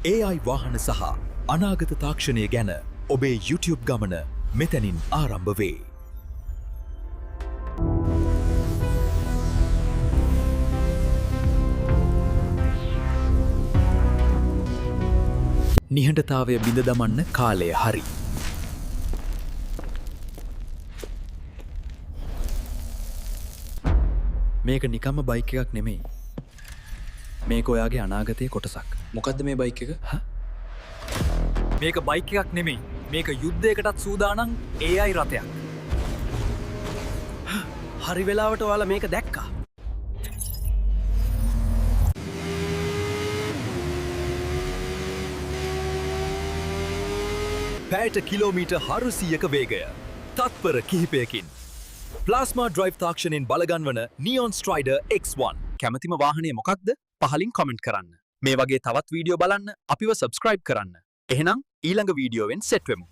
AI වාහන සහ අනාගත තාක්ෂණය ගැන ඔබේ YouTube ගමන මෙතැනින් ආරම්භ වේ. නිහඬතාවය බිඳ දමන්න කාලය හරි. මේක නිකම්ම බයික් එකක් නෙමෙයි. මේක ඔයාගේ අනාගතයේ කොටසක්. මොකද්ද මේ බයික් එක? මේක බයික් එකක් නෙමෙයි. මේක යුද්ධයකටත් සූදානම් AI රථයක්. හරි වෙලාවට ඔයාලා මේක දැක්කා. පැයට කිලෝමීටර් 400ක වේගය. තත්පර කිහිපයකින්. Plasma drive තාක්ෂණයෙන් බලගන්වන නියොන් ස්ට්‍රයිඩර් X1. කැමතිම වාහනය මොකක්ද? පහලින් කොමෙන්ට් කරන්න. මේ වගේ තවත් වීඩියෝ බලන්න අපිව සබ්ස්ක්‍රයිබ් කරන්න. එහෙනම් ඊළඟ වීඩියෝවෙන් සෙට් වෙමු.